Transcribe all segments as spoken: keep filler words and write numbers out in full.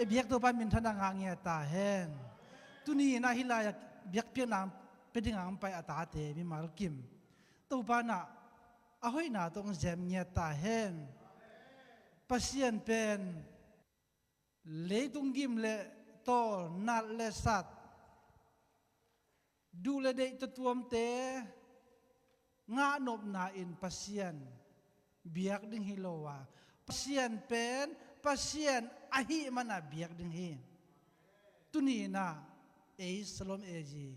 Biak Topa minthanna ngah ngiat ta hen. Tuni-in ah hih lai-ah biakpiakna pia dingin hong pai a tate mimal kim, Topa in ah a hoihna tawh hong zem ngiat ta hen. Pasian pen leitung gim le tawl, nat le sat, duh le deih tuamtuamte ngahnopna in Pasian biak ding hi lo a, Pasian pen Pasian ahih man a biak ding hi. Tuni-in ah ei Shalom A G,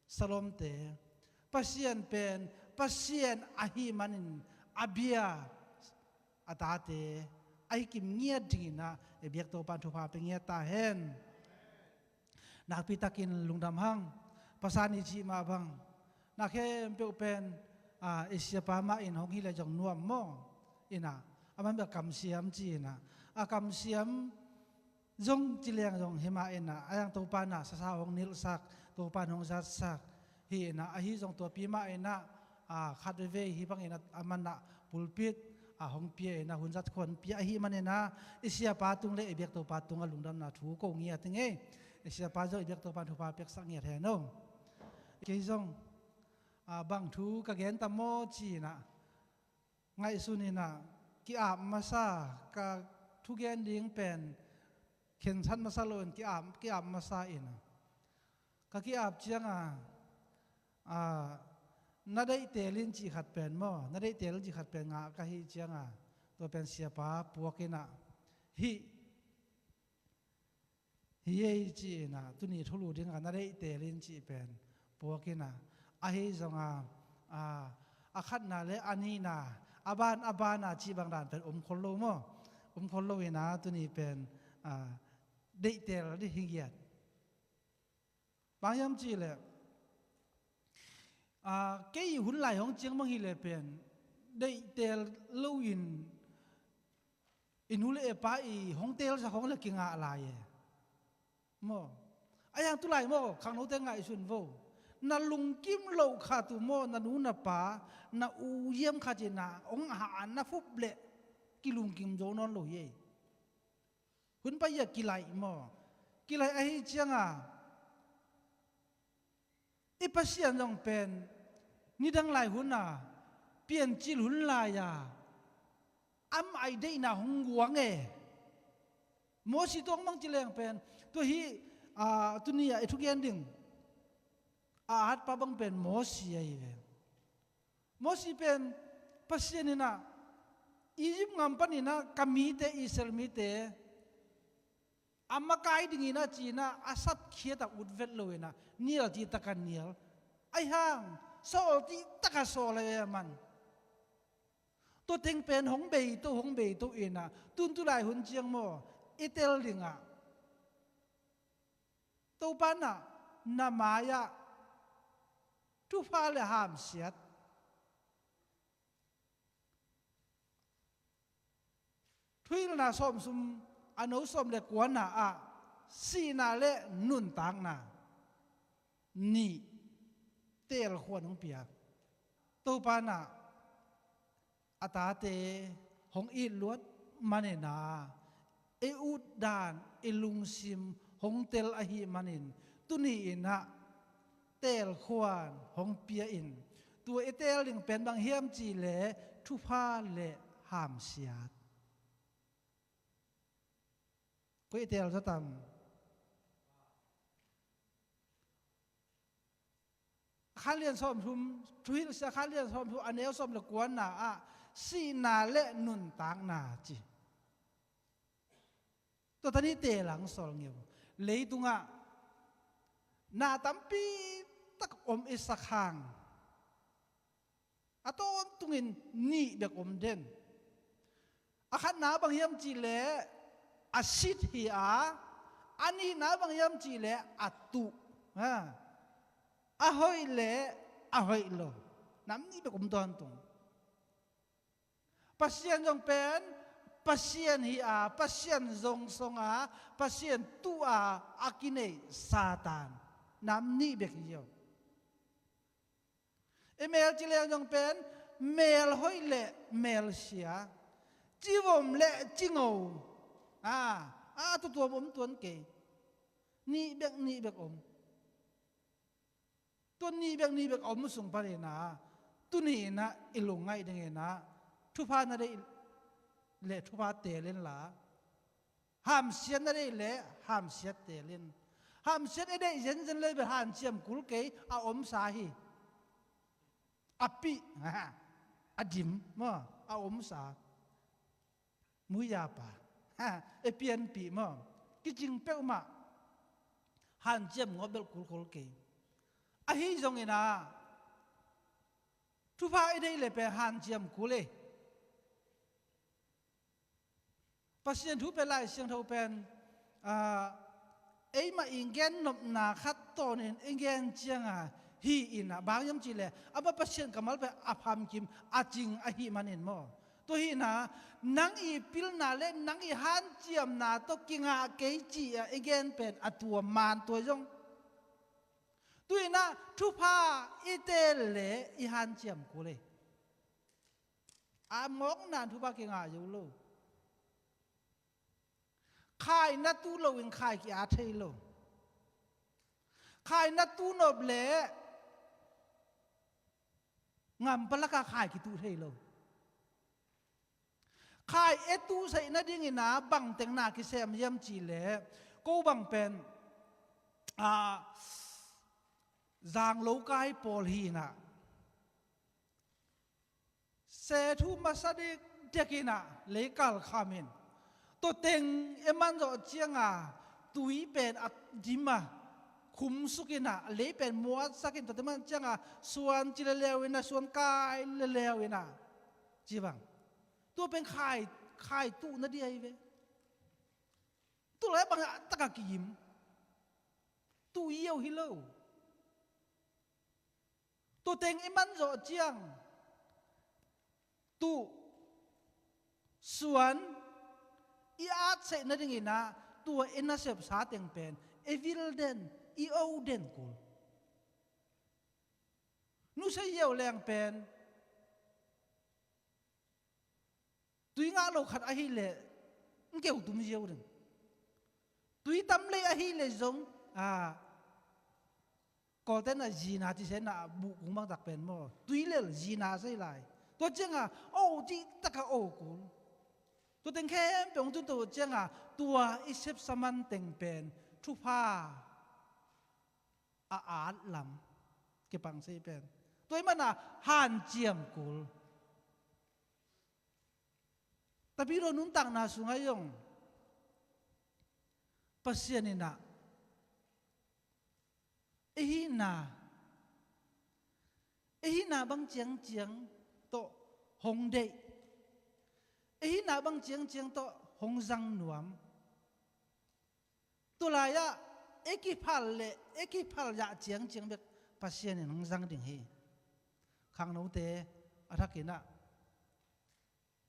Shalom-te, Pasian pen Pasian ahih manin a bia a tate ahi kim ngiat dingin ah ei Biak Topa in thupha pia ngiat ta hen. Nakpi takin lungdam hang. Pasa ni cih mah bang, na khempeuh pen, a, i siapa mah in hong hi le zong nuam maw? In ah, a man bek kamsiam ci in ah, a kamsiam zong ci leng zong hi mah in ah, a yang Topa in ah sasa hong nilhsak, Topa in hong zatsak hi in ah, ahi zong tua pi mah in ah, a, khat veivei hih bangin a, a man ah pulpit a hong pia in ah, hun zat khua hong pia ahih manin ah, i siapa tung le i Biak Topa tungah lungdamna thu ko ngiat ing ei. I siapa zong i Biak Topa in thupha piaksak ngiat hen aw. Kei zong, a, bang thu ka gen ta maw ci in ah, ngaihsun in ah, ki-ap masa, ka thugen ding pen khensat masa loin ki-ap, ki-ap masa in ah, ka ki-ap ciang a, a, na deih teel in cih khat pen maw, na deih teel in cih khat pen ngah ka hih ciang a, tua pen siapa puak in ah, hih, hih ei ci in ah, tuni thulu ding a na deih teel in cih pen puak in ah, ahi zong a, a, a khatna le a nihna, a ban, a ban a cih bang dan pen om khol lo maw? Om khol lo in ah, tuni pen, a, deih teel ding hi ngiat. Bang hiam cih leh, a, kei hun lai hong ciang bang hi leh pen deih teel loin i nu le i pa i hong teelsak hong le kingah lai e. Maw? A yang tu lai maw, khangnote ngaihsun vo. Na lungkim loh khat uh maw, na nu na pa, na u hiam khat in ah hong hah na fup leh kilungkim zo nawn lo hi ei. Hun pai a kilaih maw? Kilaih ahi ciang a, i Pasian zong pen nidang lai hun a, piancil hun lai a, amah i deihna hong guang e. Mosi tawh bang ci leng pen, tua hi, a, tuni a i thugen ding a atpa bang pen Mosi ahi ve. Mosi pen Pasian in ah Egypt gam panin ah ka mite, Israel mite a makai dingin ah ci in ah a sapkhiat a ut vet lo in ah, nial cih tak a nial, ahi hang sawl cih tak a sawl ahi ve a man. Tua teng pen hong beito, hong beito in ah, tun tu lai hun ciang maw, i tel ding ah Topa in ah na mai-ah thupha le hamsiat, Thuhilhna sawm sung a neu sawm le kuana ah sihna le nuntakna nih teelkhuan hong pia. Topa in ah a tate hong it luat manin ah, i utdan, i lungsim hong tel ahih manin, tuni in ah teelkhuan hong pia in. Tua i teel ding pen bang hiam cih leh thupha le hamsiat. Koi i teel zaw tam? Kha lian sawm thum, Thuhilhsia kha lian sawm thum a neu sawm le kuana ah sihna le nuntakna ci. Tua tan i teel ang sawl ngeu. Leitungah na tampi tak om i sak hang, a tawntungin nih bek om den. A khatna bang hiam cih leh a sit hi a, a nihna bang hiam cih leh a tuh. Ha. A hoih le a hoih lo. Nam nih bek om tawntung. Pasian zong pen Pasian hi a, Pasian zongsong a, Pasian tuh a, a kineih Satan. Nam nih bek hi zo. I mel ci leng zong pen mel hoih le mel sia, ci vom le ci ngo, a, A tutuam om tuan kei. Nih bek, nih bek om. Tua nih bek, nih bek om sung panin ah, tuni in ah i lungngaih dingin ah, thupha na deih leh thupha teel inla, hamsiat na deih leh hamsiat teel in. Hamsiat i deih zenzen leh bel hanciam kul kei, a omsa hi. A pih, a dim maw, a omsa. Muiapa, ha, e pianpih maw, kicing peuhmah, hanciam ngawh belh kulkhol kei. Ahi zongin ah, thupha i deih leh pen hanciam kul e. Pasian thu pen, Lai Siangtho pen, ah, eimah i gennopna khat tawnin i gen cianga hi in ah, bang hiam cih leh amah Pasian kammal pen a phamkim, a cing ahih manin maw. Tua hi in ah, nang i pilna leh nang i hanciamna tawh kingah kei ci-a i gen pen a tuam man tua zong. Tu in ah thupha i teel leh i hanciam kul e. A mawkna in thupha kingah zo lo. Khai na tuh loin khai ki-at thei lo. Khai na tuh nop leh ngam palaka khai kituh thei lo. Khai e tuh saih nadingin ah bang teng na kisem hiam cih leh, ko bang pen, ah, zanglo kai pawl hi in ah, se thu masa dikdek in ah lei kalkham in, tua teng e man zawh cianga tui pen a dim a, khumsuk in ah, lei pen muatsak in, tua teng man cianga suan ci leuleu in ah, suan kai leuleu in ah, ci bang. Tua pen khai, khai tuh na ding ahi ve. Tua lai bang a taka ki-im. Tuh iau hi lo. Tua teng i man zawh ciang, tuh, suan i at saih nadingin ah, tua i nasepsa teng pen i vil den, i o den kul. Nusia iau leng pen, tui ngah lo khat ahih leh, ng keu tum ziau ding. Tui tam lei ahih leh zong, a, Kawlte'n ah zina ci se na, buh kung bang tak pen maw, tui lel zina sei lai. Tua cianga o cih taka o kul. Tua teng khempeuh hong tun tua cianga, tua i sepsa man teng pen thupha a at lam kipang sei pen. Tua i mana hanciam kul. Tapidaw nuntakna sungah zong Pasian in ah, i hihna, i hihna bang ciangciang tawh hong deih, i hihna bang ciangciang tawh hong zang nuam. Tulai-ah i kiphal leh i kiphal zah ciangciang bek Pasian in hong zang ding hi. Khangnote a thakin ah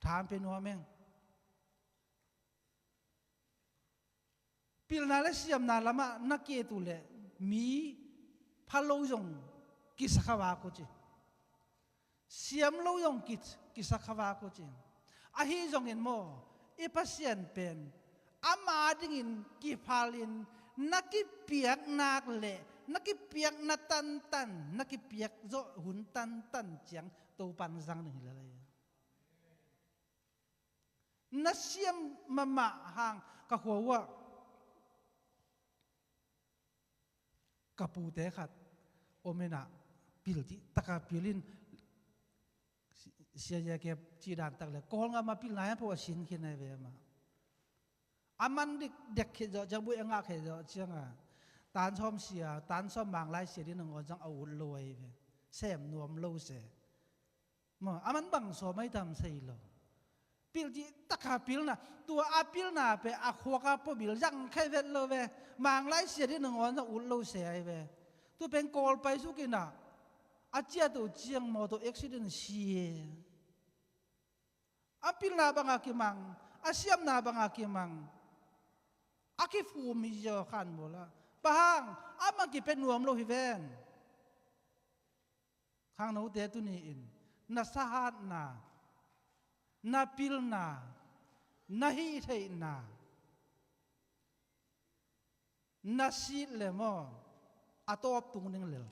tha'n pia nuam ing. Pilna leh siamna lamah na ki-et uh leh mi pha lo zong kisa kha vak uh ci. Siam lo zong ki, kisa kha vak uh ci. Ahi zongin maw, i Pasian pen ama dingin kiphalin na kipiak nak leh na kipiakna tantan, na kipiak zawh hun tantan ciang Topa'n zang ding hi lel hi. Na siam mahmah hang ka khua uh ah ka pute khat om in ah, pil cih taka pil in, Sia Jacob cih dan tak leh Kawlgam ah pilna hiam pho a sin khin ahi ve mah. A man dikdek khit zawh ciang, buai a ngah khit zawh cianga tan sawm sia, tan sawm Manglai sia ding nangawn zong a ut lo ahi ve. Sem nuam lo se. Maw, a man bang sawm ahi tam sei lo. Pil cih taka pilna, tua a pilna pen a khuak a pua bil zang khai vet lo ve. Manglai sia ding nangawn zong ut lo se ahi ve. Tua pen Kawl pai suk in ah, a ciat uh ciang mawtaw accident si e. A pilna bang a kimang, a siamna bang a kimang, a kifum hi zaw khan bawl ah. Bang hang, a mang kipia nuam lo hi ven. Khangnote tuni-in na sahatna, na pilna, na hih theihna, Na sit le maw, a tawp tung ding lel.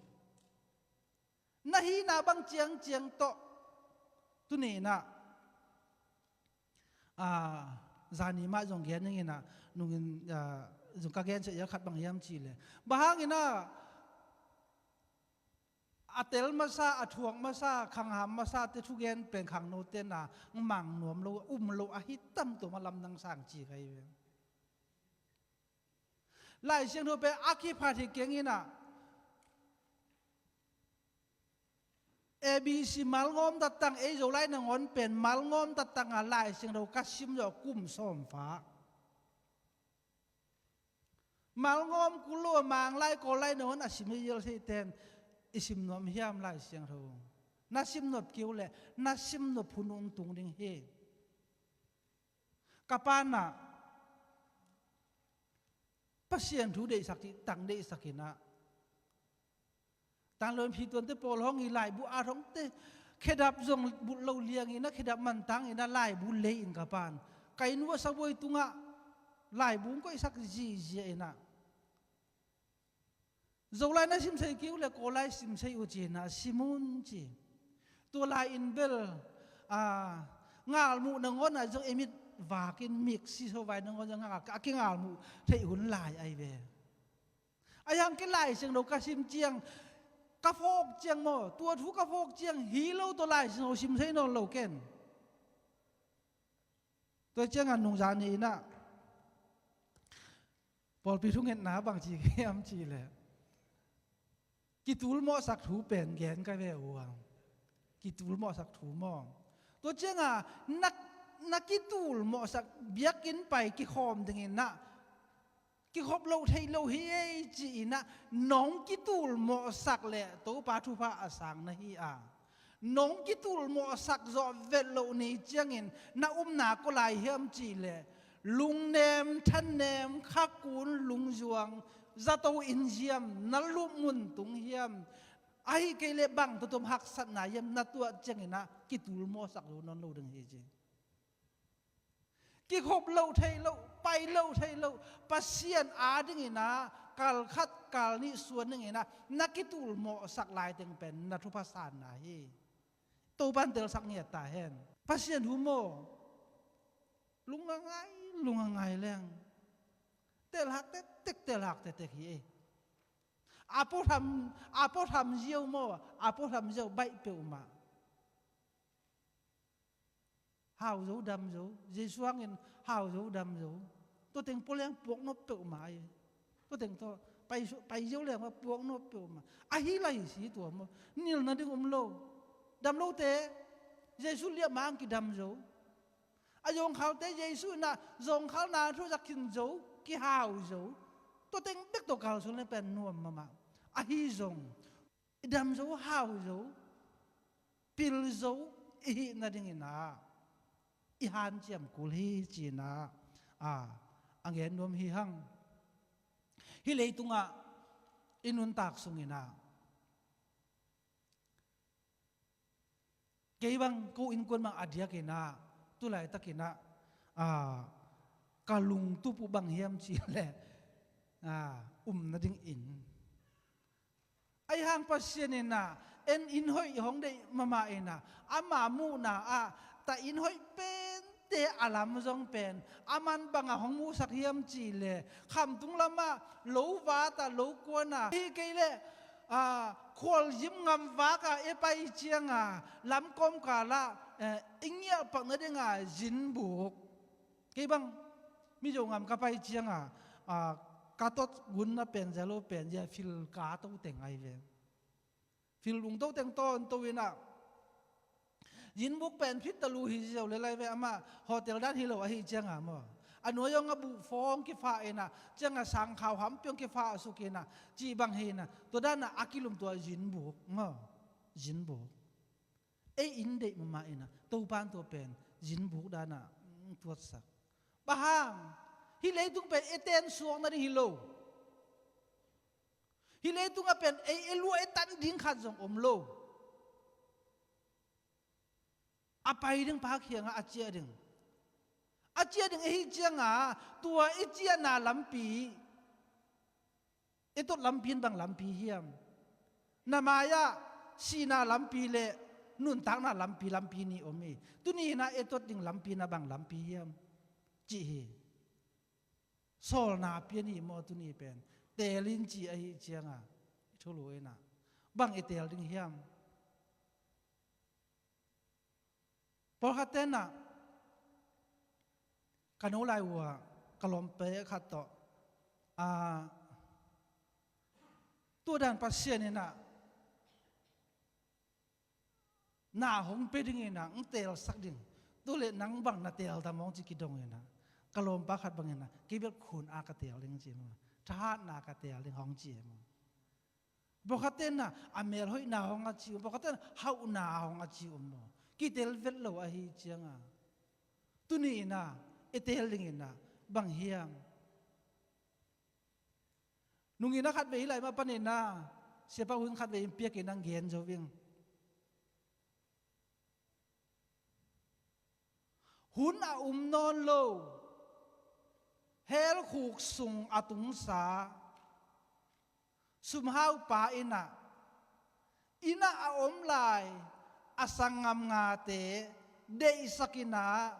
Na hihna bang ciangciang tawh tuni inah, a, zani mah zong gen ning inah, nungin, a, zong ka gen seh ia khat bang hiam cih le, bang hang inah a tel masa, a thuak masa, khangham masa te thugen pen khangno te na mang nuam lo, um lo ahi tam tua mah lamdang sang ci ka hi ve. Lai Siangtho pen a kiphat hi keng inah, A B C malngawm tattang, ei Zolai nangawn pen malngawm tattang a Lai Siangtho ka sim zawh kum sawm fa. Malngawm kul lo a Manglai Kawllai nangawn a sim hi zial sei ten, i sim nuam hiam Lai Siangtho? Na sim nop kei uh leh na sim nop hun hong tung ding hi. Ka pa inah Pasian thu deihsak cih tang deihsak inah, tang lo in phi tuante pawl hong i laibu a thongte khedap zong bulh lo liang inah, khedap mantang inah laibu lei in ka pa in, ka inn uh a sabuai tungah laibu hong koihsak zizia inah, Zolai na sim sei kei uh leh Kawllai sim sei uh ci inah, sim un ci. Tua lai in bel, a, ngalmuh nangawn ah zong i mit vakin mik sisovai nangawn zong a, a kingalmuh theih hun lai ahi ve. A hang kei Lai Siangtho ka sim ciang, ka phawk ciang maw, tua thu ka phawk ciang hi lo, tua Lai Siangtho sim sei nawn lo ken. Tua ciangah nungzan ni inah pawlpi thungetna bang ci hiam cih leh, kitul mawhsak thu pen gen ka ve uh a. Kitul mawhsak thu maw? Tua ciangah na, na kitul mawhsak, biakinn pai kikhawm ding inah, kikhop loh theih loh hi ei ci inah, nong kitul mawhsak leh Topa thupha a sang na hi a. Nong kitul mawhsak zawh vet loh ni ciangin na umna kua lai hiam cih leh, lungnem, thanem, khakun, lungzuang, zato in ziam, na lup mun tung hiam, ahi kei leh bang tuatom haksatna hiam na tuah ciang inah kitul mawhsak zo nawn lo ding hi ci. Kikhop loh theih loh, pai loh theih loh, Pasian a ding inah kal khat kal nih suan ding inah na kitul mawhsak laiteng pen na thupha sanna hi. Topa in telsak ngiat ta hen. Pasian thu maw, lung a ngai, lung a ngai leng, telhak tektek, telhak tektek hi ei. A pawtham, a pawtham ziau maw, a pawtham ziau baih peuhmah. Hau zo, dam zo, Jesu hangin hau zo, dam zo. Tua teng pua leng puak nop peuhmah ei. Tua teng tawh pai, pai ziau leng mah puak nop peuhmah. Ahi lai hi si tua maw, nilh nading om lo. Dam lote Jesu liamma hang kidam zo. A zawngkhalte Jesu inah zawngkhalna thu zak khin zo, kihau zo. Tua teng bek tawh kalsuan leng pen nuam mahmah. Ahi zong i dam zo, hau zo, pil zo i hih nading inah i hanciam kul hi ci inah, a, a gen nuam hi hang. Hih leitungah i nuntak sung inah, kei bang ko innkuan bang a diak inah, tu laitak inah, a, ka lungtup uh bang hiam cih leh, a, um nading inn. Ahi hang Pasian inah en inn hoih hong deih mahmah inah, ama muhna ah ta inn hoih pente a lam zong pen aman bangah hong muhsak hiam cih leh, khamtung lamah lo vat ah, lo kuan ah, hi kei leh, a, khualzin ngam vak ah e pai ciang a, lam kawmkal ah, eh, i ngialhpak nading a zinbuk. Kei bang Mizo ngam ka pai ciang a, a, ka tot gunna pen zia lo pen zia fil ka to teng ahi ve. Fil lungto teng tawnto inah, zinbuk pen phit talu hi ziau le lai ve, amah hotel dan hi lo ahi ciang a maw, a nuai zong a buh fawng kifah inah, ciang a sangkhau hampiang kifah suk inah, cih bang hi inah, tua dan ah a kilum tua zinbuk maw, zinbuk. Ei inn deih mahmah inah, Topa in tua pen zinbuk dan ah, mm, tuatsak. Bang hang, hih leitung pen e ten suak nading hi lo. Hih leitung ah pen ei e lua e tan ding khat zong om lo. A pai ding Pa kiangah a ciah ding, a ciah ding ahi ciang a, tua i ciahna lampi Etot lampi in bang lampi hiam? Na mai-ah sihna lampi le nuntakna lampi, lampi nih om hi. Tuni-in ah etot ding lampi na bang lampi hiam? Cih hi. Sawlna pian hi maw tuni pen? Teel in ci ahih cianga i thulu in ah bang i teel ding hiam? Pawlkhatte in ah ka no lai uh ah ka lawmte khat tawh, a, tua dan Pasian in ah na hong pia dingin ah hong teelsak ding. Tua leh nang bang na teel tam hong ci kidong in ah, ka lawmpa khat bangin ah kei bel khun a ka teel ding ci maw, thahatna ka teel ding hong ci maw. Pawlkhatte in ah a melhoihna hong a ci uh, pawlkhatte in ah hauhna hong a ci uh maw. Kitel vet lo ahih cianga tuni-in ah i teel dingin ah bang hiam? Nungin ah khatvei hih lai mah panin ah siapa hun khatvei in piakin ah gen zo ing. Hun a um nawn lo, hell khuk sung a tungsa sumhaupa in ah, inn ah a om lai a sanggam ngate deihsak in ah,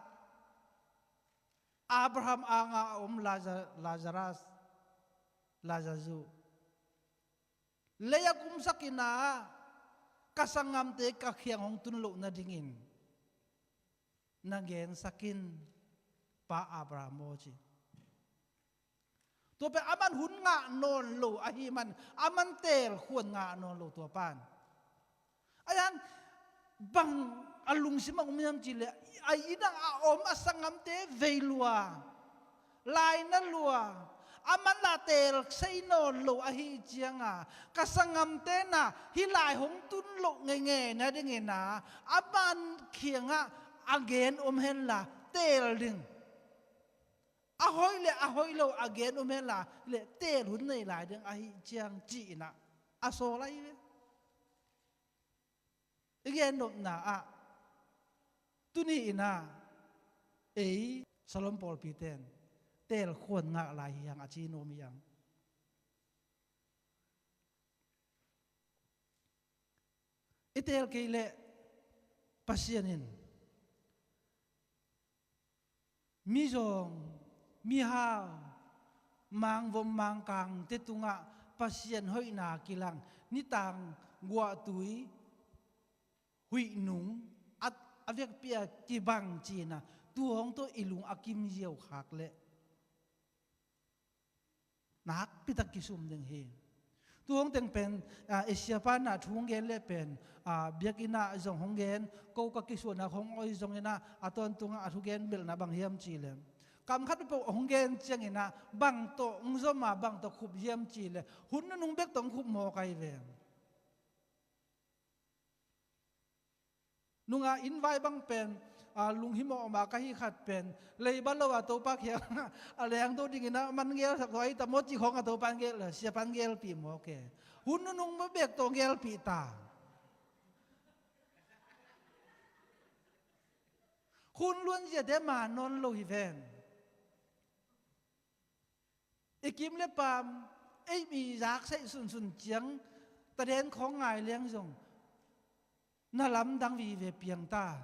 Abraham anga a om Laza-, Lazarus, Lazarus uh lei-ah kumsak in ah, ka sanggamte ka kiang hong tun loh nadingin na gensak in, Pa Abraham aw, ci. Tua pen aman hun ngah nawn lo ahih man, aman teelkhuan ngah nawn lo tua pan. Ahi zongin bang a lungsim ah um hiam cih leh, a inn ah a om a sanggamte vei lua, lai na lua, aman lah teel sei nawn lo ahih cianga, ka sanggamte in ah hih lai hong tun loh ngeingei nadingin ah aman kiangah a gen om henla teel ding. A hoih le a hoih lo a gen om henla, le teel hun nei lai ding ahih ciang ci-in ah a sawl ahi ve. I gen nopna ah tuni-in ah ei Salom pawlpite in teelkhuan ngah lai hi hang a ci nuam hi hang. I teel kei leh Pasian in mizawng, mihau, mangvom mangkangte tungah Pasian hoihna kilang, nitang guahtui, huih nung, a, a vekpi a kibang ci-in ah tu hong tawh i lung a kim ziau khak leh nakpitak kisum ding hi. Tu hong teng pen, a, i siapa in ah thu hong gen leh pen, a, biakinn ah zong hong gen, ko ka kisuahna hong oi zongin ah a tawntungah a thugen belhna bang hiam cih leh, kam khat peuh hong gen ciangin ah bang tawh hong zom a, bang tawh khup hiam cih leh hun nunung bek tawh hong khup mawk ahi ve. Nunga inn vai bang pen, a, lunghimawh mah ka hih khat pen, leiba lo a Topa kiangah a lengto dingin ah man gelsak zaw ahi ta maw cih khawng a Topa in gel, siapa in gelpih mawk e. Hun nunung bek tawh gelpih ta. Khun luanziate man nawn lo hi ven. I kim le paam, ei mi zak saih sunsun ciang, taden khawng ngai leng zong, na lamdang vive piang ta,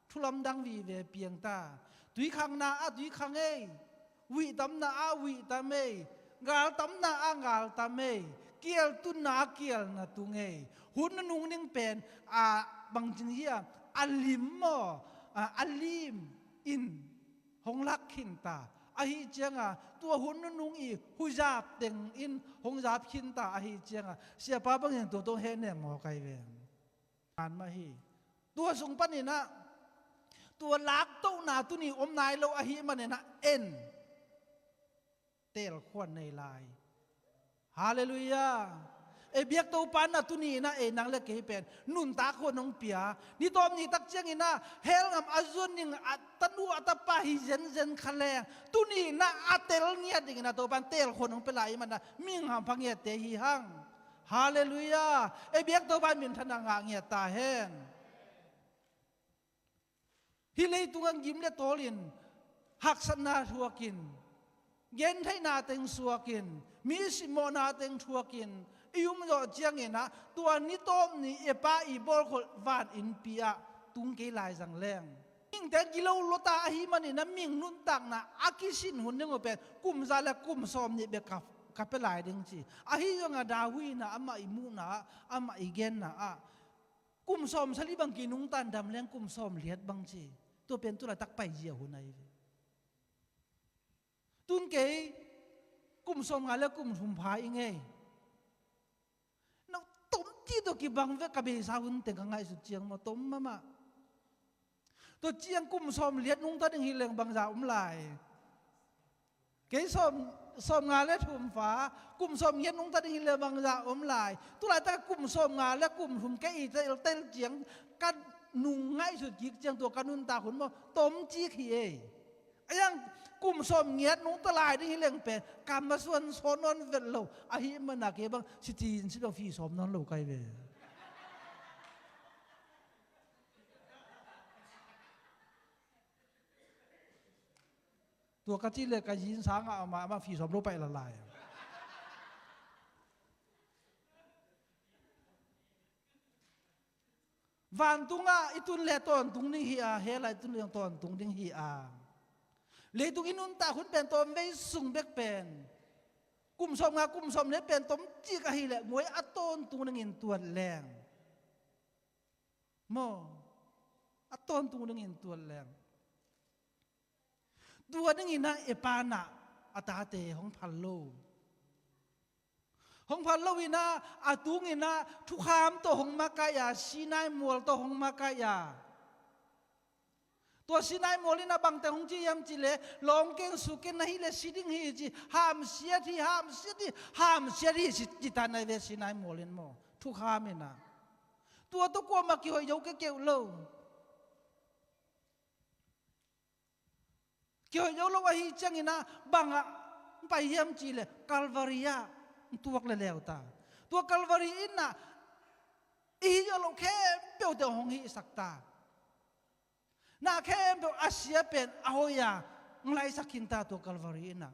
thu lamdang vive piang ta, tuikhangna ah tuikhang ei, huihtamna ah huihtam ei, galtamna ah galtam ei, kialtunna ah kialna tung ei, hun nunung ning pen, a, bangcin hi a, a lim maw, a, a lim in hong lak khin ta. Ahih cianga tua hun nunung i huzap tengin hong zap khin ta ahih cianga siapa bangin tua tawh hehnem mawk ahi ve. Man mah hi. Tua sung panin ah tua laktohna tuni om nai lo ahih manin ah en teelkhuan nei lai. Halleluiah. Ei biak Topa in ah tuni in ah ei nang le kei pen nuntak hun hong pia. Ni tawm ni tak ciangin ah hell gam a zuan ding a tanu a tapa hi zenzen kha leng, tuni in ah a tel ngiat dingin ah Topa in teelkhuan hong pia lai ahih manin ah mihing hampha ngiatte hi hang. Halleluiah. Ei biak Topa in minthanna ngah ngiat ta hen. Hih leitungah gim le tawlin haksatna thuakin Gentheihna teng suakin, mi simmawhna teng thuakin i um zawh ciangin ah, tua ni tawp ni i Pa i bawlkholh van innpi ah tung kei lai zang leng, mihingte gilo lua ta ahih manin ah, mihing nuntakna a kisin hun ding uh pen kum za le kum sawm nih bek ka, ka pia lai ding ci. Ahi zongin ah David in ah amah i muhna ah, amah i genna ah, kum sawm sali bang kinungta in dam leng kum sawm liat bang ci. Tua pen tu laitak paizia hun ahi ve. Tun kei kum sawm nga le kum thum pha i ngei. Na tom ci tawh kibang ve, ka beisa hun teng ka ngaihsut ciang maw, tom mahmah. Tua ciang kum sawm liat nungta ding hi leng bangza om lai. Kei sawm, sawm nga le thum pha, kum sawm liat nungta ding hi leng bangza om lai. Tu laitak kum sawm nga le kum thum kei i tel, tel ciang ka nung ngaihsut kik ciang tua ka nuntak hun maw, tom cik hi ei. A yang kum sawm ngiat nungta lai ding hi leng pen, ka masuan sawn nawn vet lo. Ahi mana kei bang, si tin si bang fi sawm nawn lo kai ve. Tua ka ci le ka yin sang ah, amah, amah fi sawm lo paih lalai. Vantungah i tun le tawntung ding hi a, hell ah i tun le tawntung ding hi a. Leitung i nuntak hun pen tawmvei sung bek pen, kum sawm nga, kum sawm liat pen tom cik ahih leh, muai a tawntung dingin tuat leng. Maw, a tawntung dingin tuat leng. Tua dingin ah i Pa in ah a tate hong phal lo. Hong phal lo in ah, a tungin ah thukham tawh hong makaih a, Sinai mual tawh hong makaih a. Tua Sinai mual in ah bangte hong ci hiam cih leh, lawng ken, su ken, na hih leh si ding hi ci, hamsiat hi, hamsiat hi, hamsiat hi ci, ci ta na hi ve Sinai mual in maw. Thukham in ah. Tua tawh kuamah kihoih zo kei keuh lo. Kihoih zo lo ahih ciangin ah, bang ah pai hiam cih leh, Calvary ah tuak leleu ta. Tua Calvary in ah, i hih zo lo khempeuh teng hong hihsak ta. Na khempeuh a sia pen a hoih a, hong laisak khin ta tua Calvary in ah.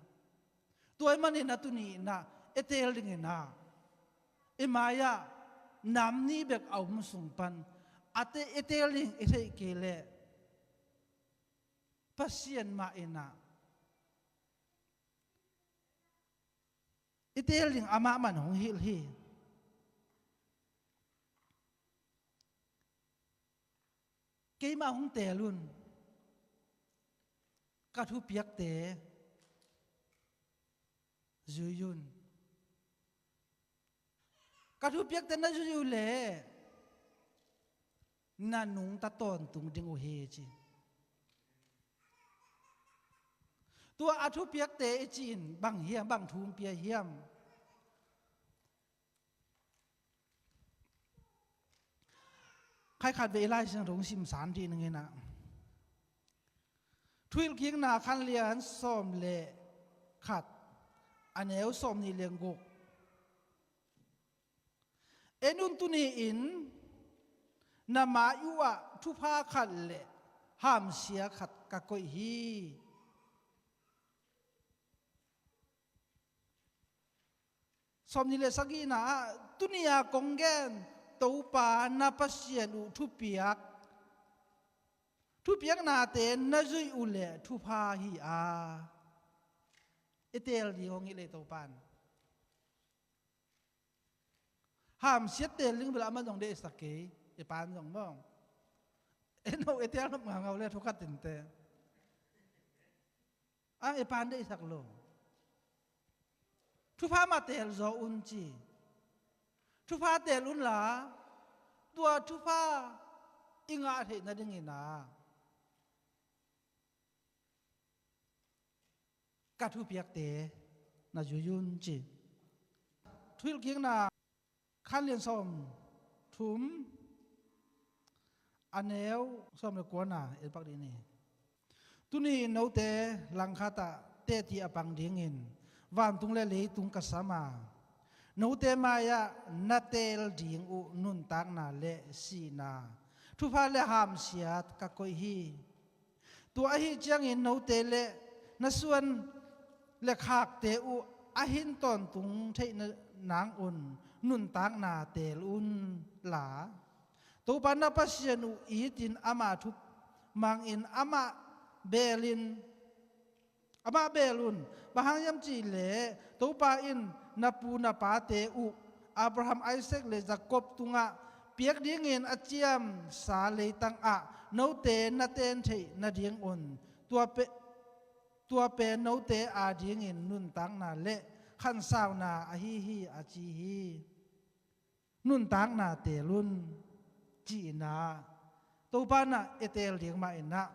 Tua ahih manin ah tuni in ah, i teel dingin ah, i mai-ah nam nih bek a om sung pan, a te, i teel ding i theih kei leh, Pasian mah in ah i teel ding amah mah in hong hilh hi. Keimah hong teel un, ka thupiakte zui un. Ka thupiakte na zui uh leh, na nungta tawntung ding uh hi ci. Tua a thupiakte i cih in bang hiam, bang thu hong pia hiam? Khai khat vei i Lai Siangtho hong simsan dih ning in ah. Thuhilhkikna khanlian sawm le khat, a neu sawm nih le guk. En un, tuni-in na mai uh ah thupha khat le hamsia khat ka koih hi. Sawm nih le sagihna ah, tuni-a kong gen Topa na Pasian uh thupiak, thupiaknate na zuih uh leh thupha hi a. I teel ding hong hilh ei Topa in. Hamsiat teel ding bel amah zong deihsak kei, i pa'n zong maw. Eno, i teel nop ngaungau le thukhat inteh. A, i pa'n deihsak lo. Thupha mah teel zaw un ci. Thupha teel unla, tua thupha i ngah theih nadingin a, ka thupiakte na zui un ci. Thuhilhkikna khanlian sawm thum, a neu sawm le kuana en pak dih ni. Tuni-in note langkhat ah tetti a pang dingin vantung le leitung ka sam a, note mai-ah na teel ding uh nuntakna le sihna, thupha le hamsiat ka koih hi. Tua ahih ciangin note le na suan, le khakte uh a hin tawntung theih nangun nuntakna teel un la. Topa na Pasian uh itin amah thu mangin amah beelin, amah beel un. Bang hang hiam cihleh Topa in na pu na pate uh Abraham, Isaac le Jacob tungah piak dingin a ciamsa leitangah note na ten theih nadingun tua pe, tua pen note adingin nuntakna le khansauna ahi hi, a ci hi. Nuntakna teel un, ci-inah Topa nah i teel ding mah inah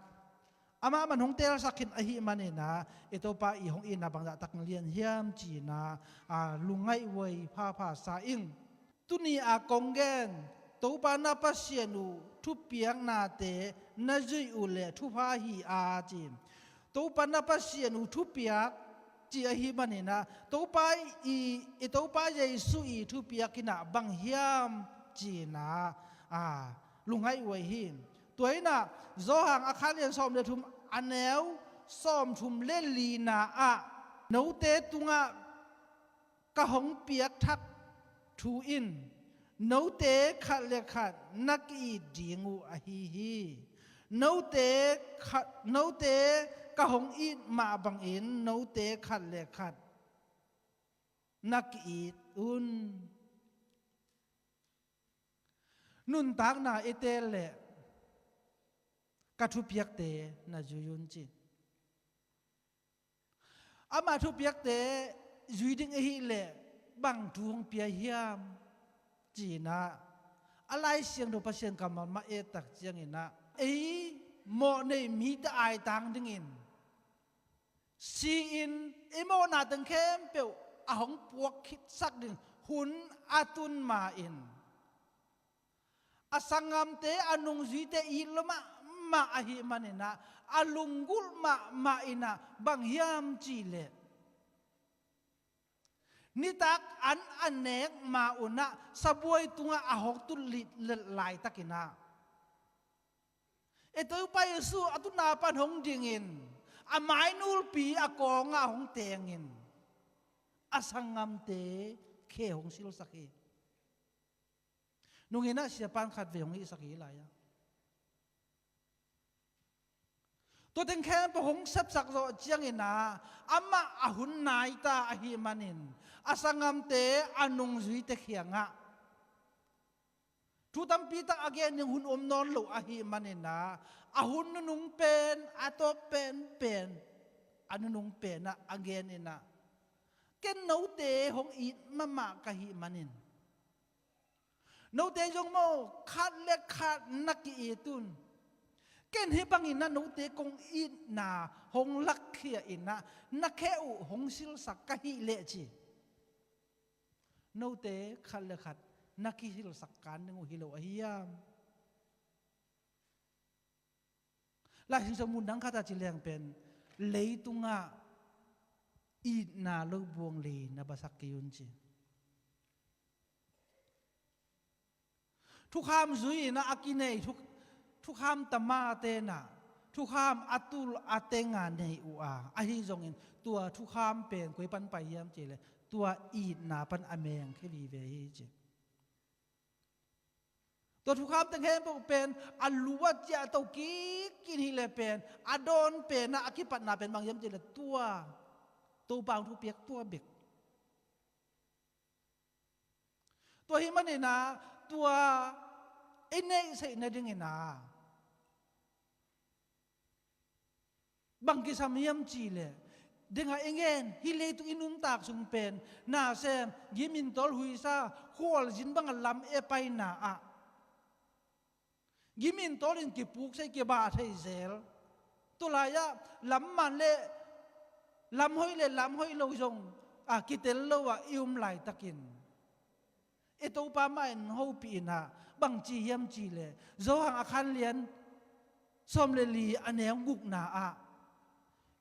amah man hong teelsak khin ahih maninah i Topa i hong itna bangzah tak lian hiam, ci-inah a lungngaih huai phapha sa ing. Tuni a kong gen Topa na Pasian uh thupiaknate na zuih uh le thupha hi a ci. Topa na Pasian uh thupiak ci ahih maninah Topa i, i Topa Jesu i thupiak inah bang hiam, ci-inah a lungngaih huai hi. Tua inah Johan a khat lian sawm le thum a neu sawm thum le lina ah note tungah ka hong piakthak thu in note khat le khat na ki-it ding uh ahi hi. Note khat, note ka hong it mah bangin note khat le khat na ki-it un. Nuntakna i teel leh ka thupiakte na zui un ci. Amah thupiakte zui ding ahih leh bang thu hong pia hiam, ci-inah a Lai Siangtho Pasian kammal mah et tak cianginah ei mawhnei mite aitang dingin si-in i mawhna teng khempeuh a hong puak khitsak ding hun a tun ma-in a sanggamte a nungzuite it lua mahmah ahih maninah a lunggulh mahmah inah bang hiam cihleh nitak an a nek ma unah sabuai tungah a hong tut lillet laitakinah i Topa Jesu a tutna pan hong dingin a mainulpi a kawngah hong tengin a sanggamte khe hong silsak hi. Nunginah siapan khat vei hong hihsak hi lai-ah tua teng khempeuh hong sepsak zawh cianginah amah a hun naita ahih manin a sanggamte a nungzuite kiangah thu tampi tak a gen ding hun om nawn lo ahih maninah a hun nunung pen a tawp penpen a nunung penah a gen inah ken note hong it mahmah ka hih manin note zong maw khat le khat na ki-it un. Ken hih bangin na note kong itna hong lakkhia inah na khe uh hong silsak ka hih leh ci. Note khat le khat na kisilsak kan ding uh hi lo ahi hiam? Lai Siangtho mun dang khat ah ci leng pen leitungah itna lo buang lei na basak kei un ci. Thukham zui inah a kinei thuk, thukham tama tenah thukham a tul a tenga nei uh a ahi zongin tua thukham pen koi pan pai hiam cihleh tua itna pan a mengkhia vive hi ci. Tua thukham teng khempeuh pen a lu a ciahto kikkin hileh pen a dawn penah a kipatna pen bang hiam cihleh tua Topa hong thupiak tua bek. Tua hih maninah tua i neihsaih nadinginah bang kisam hiam cihleh dengah i ngen hih leitung i nuntak sung pen nasem gimintawl huisa khualzin bangah lam e paina ah gimintawlin kipuk sei kibah thei zel. Tulai-ah lam man le lam hoih le lam hoih lo zong a kitel lo ah i um laitakin i Topa mah in hopih inah bang ci hiam cihleh Johan a khan lian sawm le li a neu gukna ah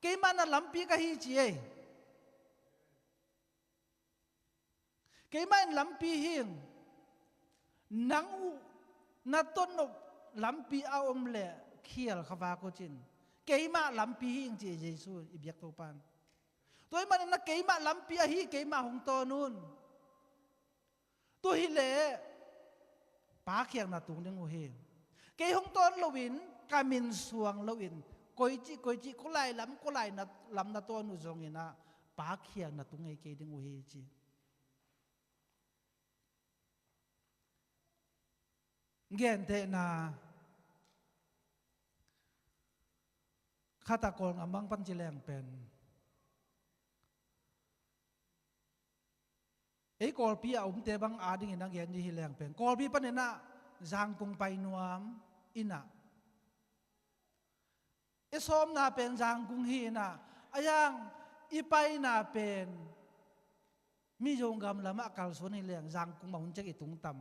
keimah na lampi ka hi ci ei. Keimah in lampi hi ing. Nang uh na tonop lampi a om leh khial kha vak uh cin. Keimah lampi hi ing ci Jesu i biak Topa in. Tua ahih manin ah keimah lampi ahi, keimah hong tawn un. Tua hileh Pa kiang na tung ding uh hi. Kei hong tawn loin, ka min suang loin, koici koici, kua lai lam, kua lai na, lam na tawn uh zongin ah Pa kiang na tung ngei kei ding uh hi, ci. Gentehna khat ah Kawlgam bang pan ci leng pen, ei Kawlpi a omte bang adingin a gen dih hi leng pen, Kawlpi panin ah Zangkung pai nuam in ah, i sawmna pen Zangkung hi in ah, a yang i paina pen Mizo gam lamah kalsuan hi leng Zangkung mah hun ciang i tung tam.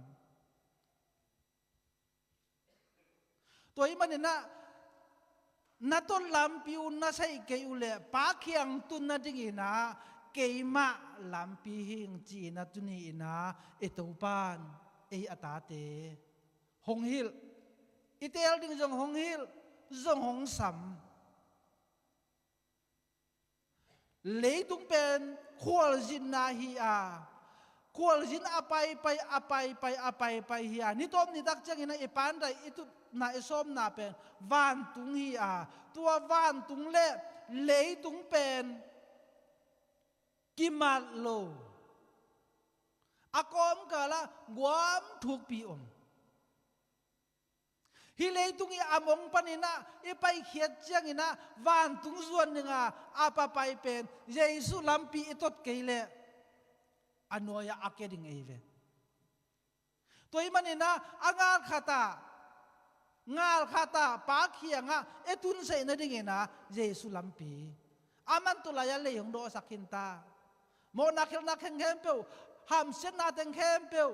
Tua ahih manin ah na tot lampi uh na saih kei uh leh Pa kiang tun nadingin ah keimah lampi hi ing, ci-in ah tuni-in ah i Topan ei a tate hong hilh. I teel ding zong hong hilh, zong hong sam. Leitung pen khualzinna hi a, khualzin a paipai, a paipai, a paipai hi a, ni tawp ni tak ciangin ah i pa'n daih, i tutna, i sawmna pen vantung hi a, tua vantung le leitung pen kimat lo, a kawmkal ah guam thukpi om. Hih leitung i a mong panin ah i paikhiat ciangin ah vantung zuan ding a, a paipai pen Jesu lampi i tot kei leh a nuai-ah a kia ding ei ve. Tua ahih manin ah a ngal khat ah, ngal khat ah Pa kiangah i tun seh nadingin ah Jesu lampi, aman tu lai-ah lei hong dawhsak khin ta. Mawhna khialhna kheng khempeuh, hamsiatna teng khempeuh,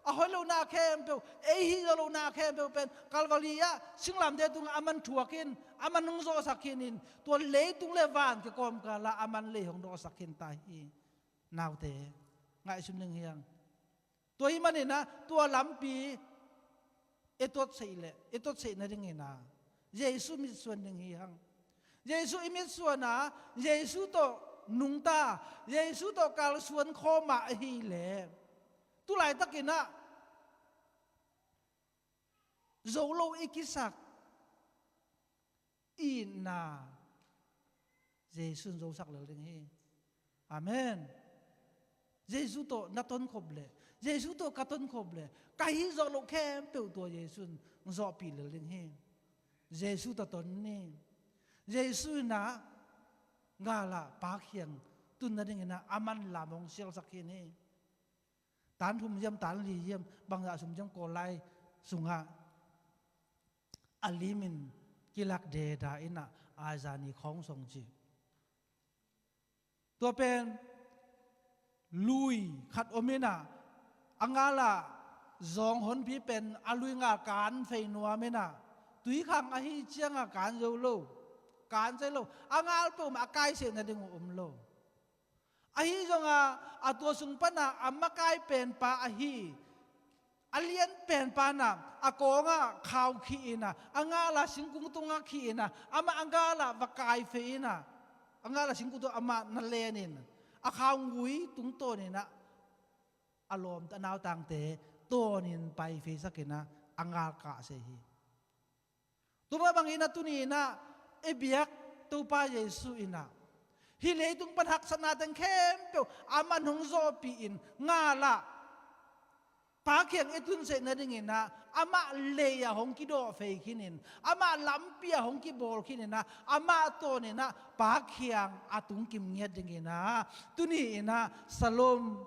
a hoih lohna khempeuh, ei hih zawh lohna khempeuh pen Calvary ah singlamteh tungah aman thuak in, aman hong zawhsak khin in, tua leitung le van kikawmkal ah aman lei hong dawhsak khin ta hi. Naute, ngaihsun ding hi hang. Tua ahih manin ah tua lampi i tot seh leh, i tot seh nadingin ah Jesu mitsuan ding hi hang. Jesu i mitsuan a, Jesu tawh nungta, Jesu tawh kalsuan khawm a ahih leh, tu laitakin ah zo lo i kisak i itna Jesu in zosak lel ding hi. Amen. Jesu tawh na tonkhop leh, Jesu tawh ka tonkhop leh, ka hih zawh loh khempeuh tua Jesu in zawhpih lel ding hi. Jesu tawh ton ni. Jesu in ah ngal ah Pa kiang tun nadingin ah aman lam hong sialsak khin hi. Tan thum hiam, tan li hiam, bangzah sung hiam, Kawl lai sungah a limin kilak deda in ah, aizani khawng song ci. Tua pen lui khat om in ah, a ngal ah zawng honpi pen a lui ngal kan fei nuam in ah, tuikhang ahi ciangah kan zo lo, kan zai lo, a ngal peuhmah a kai seh nading uh om lo. Ahi zongah a tua sung panah a makai penpa ahi, a lian penpa nah a kawngah khau khih inah, a ngalah singkung tungah khih inah, amah a ngalah va kaifei inah, a ngalah singkung tungah amah na lenin, a khaungui tungtawn inah a lawmte, a nautangte tawnin paifeisak inah a ngal kahsei hi. Tua mah bangin a tuni inah i biak Topa Jesu inah hih leitung pan haksatna teng khempeuh aman hong zawhpih in, ngalah Pa kiang i tun seh nading inah amah lei-ah hong kidawhfei khinin, amah lampi-ah hong kibawl khin inah, amah tawn inah Pa kiang a tungkim ngiat ding inah tuni inah Salom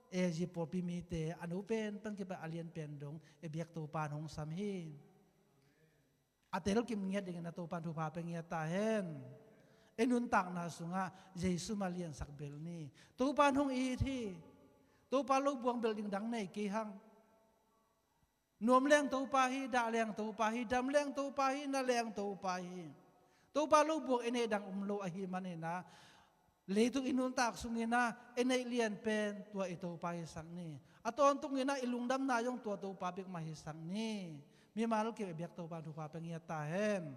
A G pawlpi mite a no pen pan kipan a lian pen dong i biak Topa in hong sam hi. A telkim ngiat dingin a Topa in thupha pia ngiat ta hen. I nuntakna sungah Jesu mah liansak bel ni. Topa in hong it hi. Topa lo buang bel ding dang nei kei hang. Nuam leng Topa hi, dah leng Topa hi, dam leng Topa hi, na leng Topa hi. Topa lo buang i neih dang um lo ahih manin ah leitung i nuntak sungin ah i neih lian pen tua i Topa hisak ni. A tawntungin ah i lungdamna zong tua Topa bek mah hisak ni. Mimal kim i biak Topa in thupha pia ngiat ta hen.